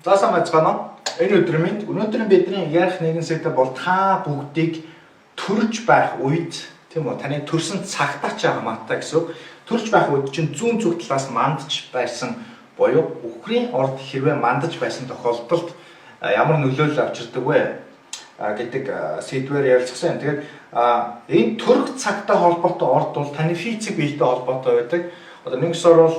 За, сайн байцгаана уу? Энэ өдөр минь, өнөөдөр бидний ярих нэгэн сэдэв бол та бүгдийг төрж байх үед, тийм үү, таны төрсөн цагтаа ч хамаатай гэсэн үг. Төрж байх үед чинь зүүн зүг талаас мандж байсан буюу үхрийн орд хэрвээ мандаж байсан тохиолдолд ямар нөлөөлөл авчирдаг вэ гэдэг сэдвээр ярилцсан юм. Тэгэхээр энэ төрөх цагтай холбоотой орд бол таны физик биетэй холбоотой байдаг. Одоо нэг ёсоор бол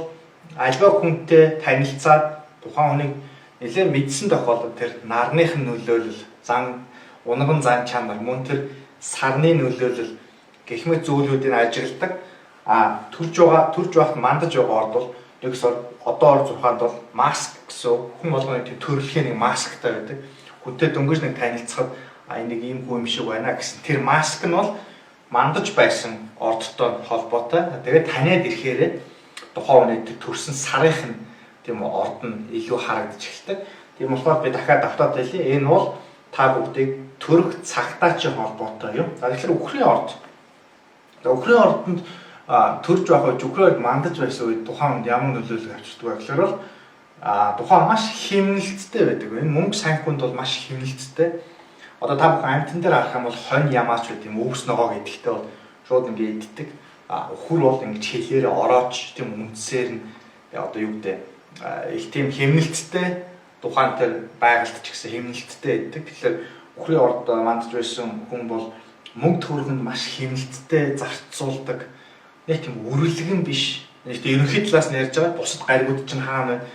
альва хүнтэй танилцаад тухайн хүнийг нэлээд мэдсэн тохиолдолд тэр нарных нь нөлөөлөл, зан унаган зан чанар, мөн тэр сарны нөлөөлөл гэх мэт зүйлүүдийг ажигладаг. А төрж байгаа, төрж байхад мандаж байгаа орд бол нэг ёсоор одоо ор зурхаанд бол маск гэсэн, хүн болгоны тийм төрөлхийн нэг масктай байдаг. Хүнтэй дөнгөж нэг танилцахад а энэ нэг ийм хүн юм шиг байна гэсэн тэр маск нь бол мандаж байсан ордтой холбоотой. Тэгээд таниад ирэхээрээ тухайн хүний тэр төрсэн сарынх нь, тийм үү, орд нь илүү харагдаж эхэлдэг. Тийм болохоор би дахиад давтаад хэлье. Энэ бол та бүгдийг төрөх цагтаа чи холбоотой юм. За, тэгэхээр үхрийн орд. За, үхрийн ордонд төрж байх үед, үхрийн орд мандаж байсан үед тухайн хүнд ямар нөлөөлөл авчирдаг вэ гэхээр бол тухайн маш хэмнэлттэй байдаг. Энэ мөнгө санхүүнд бол маш хэмнэлттэй. Одоо та бүхэн амьтан дээр харах юм бол хонь ямаач байт юм, өвс ногоо гэдэгтэй бол шууд ингээ иддэг. А үхэр бол ингэж хэлээрээ орооч, тийм, үндсээр нь одоо юу гэдэг, их тийм хэмнэлттэй, тухайн тэр байгальд ч гэсэн хэмнэлттэй байдаг. Тэгэхээр үхрийн орд мандаж байсан хүн бол мөнгө төгрөгөнд маш хэмнэлттэй зарцуулдаг. Нэг тийм үрэлгэн биш. Нэг тийм ерөнхий талаас нь ярьж байгаа, бусад гаригууд чинь хаана байна?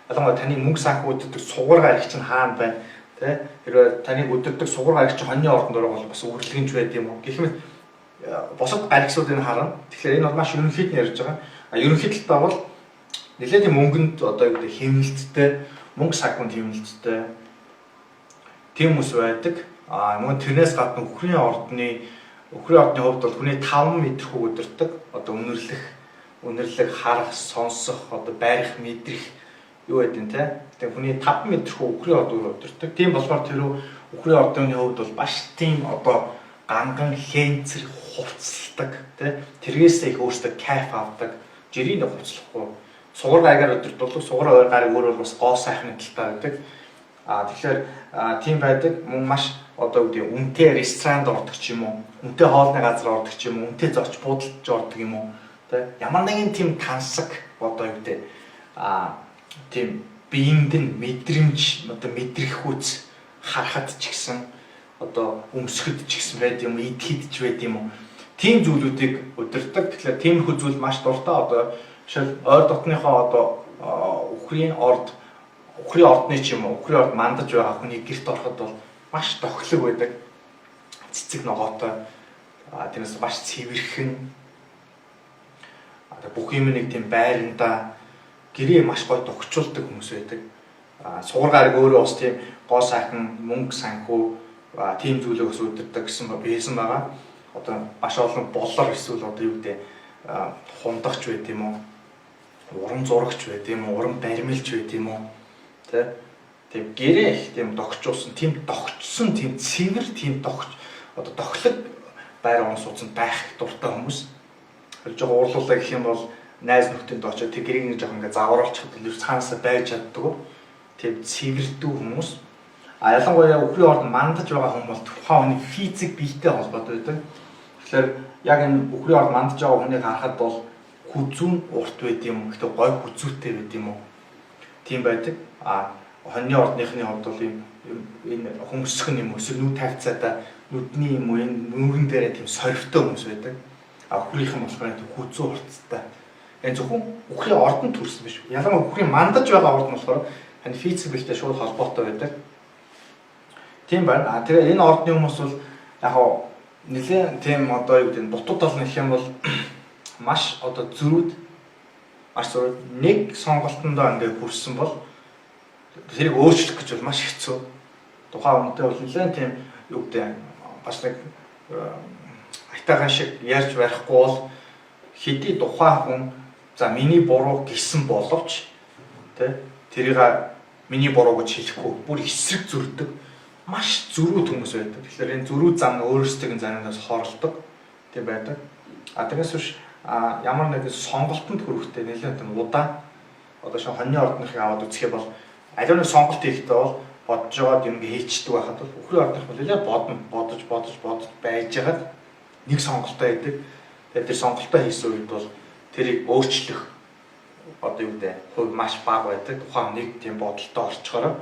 Ялангуяа таны мөнгө санхүү өдөртөг сугар гариг чинь хаана байна? Тэ? Хэрвээ таны өдөртөг сугар гариг чинь хоньны ордонд орох бол бас үрэлгэнч байд юм уу? Гэх мэт бусад гаригсуудыг харна. Тэгэхээр энэ бол маш ерөнхийд нь ярьж байгаа. А ерөнхий талдаа бол нэлээд мөнгөнд одоо юу гэдэг хэмнэлттэй, мөнгө санхүүнд хэмнэлттэй тийм хүмүүс байдаг. А мөн тэрнээс гадна үхрийн ордны хувьд бол хүний 5 мэдрэхүйг удирддаг. Одоо үнэрлэх, харах, сонсох, одоо барих, мэдрэх юу гэдэг те. Тэгээ хүний 5 мэдрэхүй үхрийн орд удирддаг. Тийм болохоор тэр үхрийн ордны хувьд бол маш тийм одоо ганган хэнцэр хувцалдаг те. Тэргээсээ их өөртөө кайф авдаг. Жирийн хувцлахгүй сугар гайгаар удирдуулдаг. Сугар гариг өөр бол бас гоо сайхны талтай байдаг. А тэгэхээр тийм байдаг. Мөн маш одоо юу гэдэг, үнэтэй ресторанд ордог ч юм уу, үнэтэй хоолны газар ордог ч юм уу, үнэтэй зоч буудалж ордог юм уу. Тэ, ямар нэгэн тийм тансаг одоо юу гэдэг тийм биеинд нь мэдрэмж, одоо мэдрэхүйц харахад ч гэсэн, одоо өмсөхөд ч гэсэн байд юм, идэхэд ч байд юм уу. Тийм зүйлүүдийг удирддаг. Тэгэхээр тиймэрхүү зүйл маш дуртай. Одоо жишээл ойр дотныхоо одоо үхрийн орд, үхрийн ордны ч юм уу, үхрийн орд мандаж байгаа хүний гэрт ороход бол маш тохилог байдаг. Цэцэг ногоотой. А тэрнээс маш цэвэрхэн. А бүх юм нэг тийм байрандаа гэрээ маш гоё догчулдаг хүмүүс байдаг. А сугар гариг өөрөө бас тийм гоо сайхан мөнгө санхүү, тийм зүйлийг бас удирддаг гэсэн би хэлсэн байгаа. Одоо маш олон боллоор эсвэл одоо юу гэдэг, хундагч байд юм уу? Уран зурагч байд юм уу? Уран баримлч байд юм уу? Тэ? Тийм гэрээ их тийм догчулсан, тийм догчсон, тийм цэвэр, тийм догч одоо дохлог байр орон сууцнд байх дуртай хүмүүс. Тэр жоо уурлуулаа гэх юм бол найз нөхдөнд очоод тэр гэрээг нэг жоохон ингээ загваруулчихад л цаанаасаа байж чаддаг. Тийм цэвэрдүү хүмүүс. А ялангуяа үхрийн орд мандаж байгаа хүн бол тухайн хүний физик биетэй холбоотой байдаг. Тэгэхээр яг энэ үхрийн орд мандаж байгаа хүнийг харахад бол хүзүүн урт байд юм уу? Гэхдээ гой хүзүүтэй байд юм уу? Тийм байдаг. А хоньны ордныхны хувьд бол юм энэ хөмсөх нь юм уу? Эсвэл нүд тавьцаадаа нүдний юм уу, энэ нүрэн дээрээ тийм сорвтой хүмүүс байдаг. А үхрийнх нь болохоор тийм хүзүү урттай. Энэ зөвхөн үхрийн ордонд төрсөн биш. Ялангуяа үхрийн мандаж байгаа орд нь болохоор таны физик биетэй шууд холбоотой байдаг. Тийм байна. А тэгээ энэ ордны хүмүүс бол яг хаа нэлээд тийм одоо юу гэдэг нь, дутуу тал нэх юм бол маш одоо зөрүүд, маш зөрүүд, нэг сонголтондоо ингээд хүрсэн бол тэрийг өөрчлөх гэж бол маш хэцүү. Тухайн хүнтэй бол нэлээд тийм юу гэдэг, бас нэг айтайхан шиг ярьж барихгүй бол хэдий тухайн хүн за миний буруу гэсэн боловч, тэ, тэрийг миний буруу гэж хэлэхгүй, бүр эсрэг зөрдөг маш зөрүүд хүмүүс байдаг. Тэгэхээр энэ зөрүүд зам өөрсдийн замнаас хоролдог тийм байдаг. А тэрнээс биш ямар нэгэн сонголтонд хүрэхдээ нэлээд тийм удаан, одоо шинэ хоньны ордныхыг аваад үзэх юм бол Аливаа нэг сонголт хийхдээ бол бодож байгаад юм хийчдэг байхад бол үхрийн ордных бол нэлээ бодно, бодож бодож бодож байжгаад нэг сонголтоо хийдэг. Тэгээд тэр сонголтоо хийсэн үед бол тэрийг өөрчлөх одоо юу гэдэг хувь маш бага байдаг. Тухайн нэг тийм бодолтой орчхороо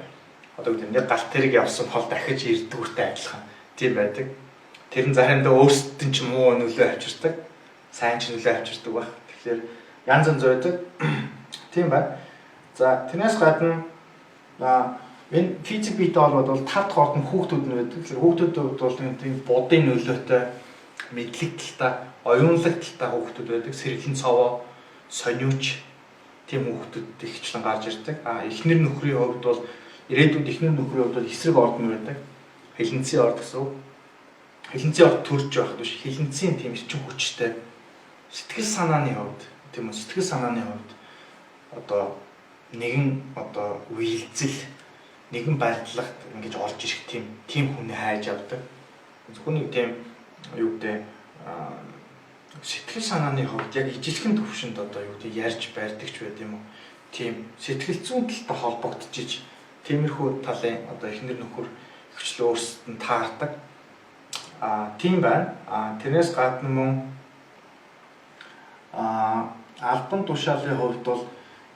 одоо гэдэг нэг галт тэрэг явсан бол дахиж ирдгүүртэй адилхан тийм байдаг. Тэр нь заримдаа өөрсдөд нь ч муу нөлөө авчирдаг, сайн ч нөлөө авчирдаг байх. Тэгэхээр янз янз байдаг. Тийм байна. За, тэрнээс гадна энэ физик биетэй холбоод бол 5 дахь орд нь хүүхдүүд нь байдаг. Тэгэхээр хүүхдүүд бол тийм будын нөлөөтэй, мэдлэг талтай, оюунлаг талтай хүүхдүүд байдаг. Сэргэлэн цовоо, сониуч тийм хүүхдүүд ихчлэн гарч ирдэг. А эхнэр нөхрийн хувьд бол ирээдүйд эхнэр нөхрийн хувьд бол эсрэг орд нь байдаг. Хилэнцгийн орд гэсэн үг. Хилэнцгийн орд төрж байхад биш, хилэнцгийн тийм эрчим хүчтэй сэтгэл санааны хувьд, тийм үү, сэтгэл санааны хувьд одоо нэгэн одоо үеэлзэл, нэгэн барилгад ингэж орж ирэх тийм хүнээ хайж авдаг. Зөвхөн нэг тийм юу гэдэг сэтгэл санааны хувьд яг ижилхэн төвшөнд одоо юу гэдэг ярьж барьдаг ч байд юм уу. Тийм сэтгэл зүйн талтай холбогдчихиж тиймэрхүү талын одоо эхнэр нөхөр ихчлээ өөрсдөд нь таардаг. А тийм байна. А тэрнээс гадна мөн албан тушаалын хувьд бол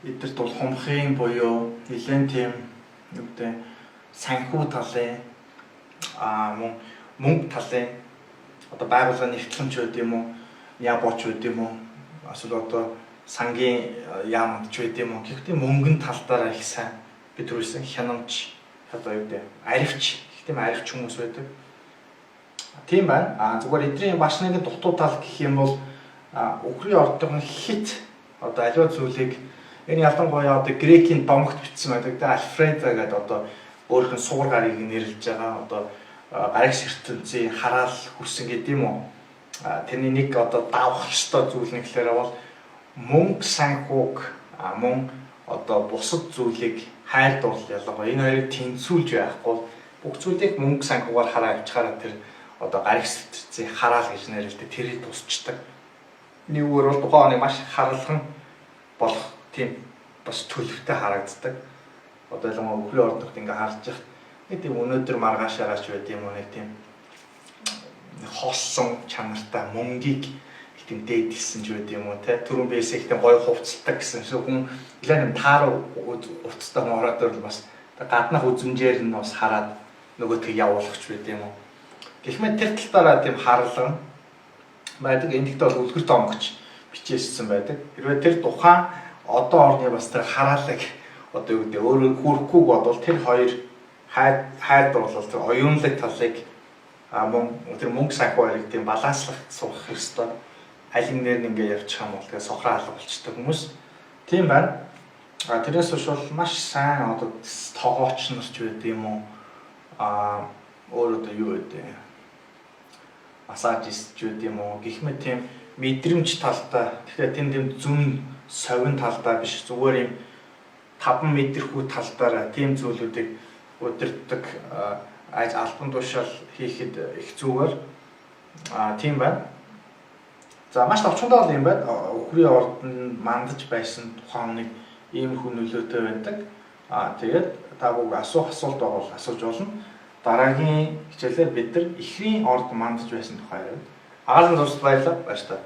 эдгэрт бол хумхын буюу нэлээд тийм юу гэдэг санхүү талын мөн мөнгө талын одоо байгууллагын нэвтлэмж байд юм уу, ябооч байд юм уу, эсвэл одоо сангийн яамд ч байд юм уу. Гэхдээ мөнгөн тал дээр их сайн бид түрүүсэн хянамж одоо юу гэдэг аривч их тийм аривч хүмүүс байдаг. Тийм байна. А зүгээр эдний маш нэгэн дутуу тал гэх юм бол үхрийн ордон хит одоо аливаа зүйлийг энэ ялангуяа одоо грекийн домогт бичсэн байдаг. Тэгээ Альфреда гэдэг одоо өөрийнх нь суур гарыг нэрлэж байгаа одоо гаригс ертөнцийн хараал хүрсэн гэдэг юм уу. Тэрний нэг одоо давах ёстой зүйл нь гэхээр бол мөнгө санхүүг мөн одоо бусад зүйлийг хайр дурлал ялангуяа энэ хоёрыг тэнцвүүлж байхгүй бүх зүйлийг мөнгө санхүүгаар хараа авчихаараа тэр одоо гаригс ертөнцийн хараал гэж нэрлэдэг тэрийг тусчдаг. Нэг үгээр бол тухайн оны маш харалхан болох тийм бас төлөвтэй харагддаг. Одоо ялангуяа үхрийн ордогт ингээ харж яхад нэг тийм өнөөдөр маргааш араач байд юм уу, нэг тийм хоосон чанартай мөнгийг их тийм дээдэлсэн ч байд юм уу те. Түрүүн бээс их тийм гоё хувцалдаг гэсэн шиг хүн нэлээд юм тааруу хувцастай хүн ороод ирвэл бас гаднах үзмжээр нь бас хараад нөгөөтгөө явуулах ч байд юм уу. Гэх мэт тэр тал дээр тийм харлан байдаг. Энэ гэхдээ бол үлгэр домогч бичээссэн байдаг. Хэрвээ тэр тухайн одоо орны бас тэр хараалыг одоо юу гэдэг өөрөө хүрхгүй бодвол тэр хоёр хайр дурлал тэр оюунлаг талыг мөн тэр мөнгө санхүү хоёрыг тийм баланслах сурах ёстой. Аль нэгнээр нь ингээ явчих юм бол тэгээ сохроо алга болчтой хүмүүс. Тийм байна. А тэрнээс хойш бол маш сайн одоо тогооч нар ч байд юм уу. А өөр одоо юу вэ? Массажист ч байд юм уу. Гэх мэт тийм мэдрэмж талтай. Тэгэхээр тийм зүн совин талдаа биш, зүгээр юм 5 мэдрэхүү тал дээр тийм зүйлүүдийг удирддаг албан тушаал хийхэд их зүгээр. А тийм байна. За маш товчхондоо бол юм байна. Үхрийн орд нь мандаж байсан тухайн нэг иймэрхүү нөлөөтэй байдаг. А тэгээд та бүг асуух асуулт байгаа бол асууж болно. Дараагийн хичээлээр бид нар эхрийн орд мандаж байсан тухай ярина. Агаалan зурсад баярлалаа. Баяртай.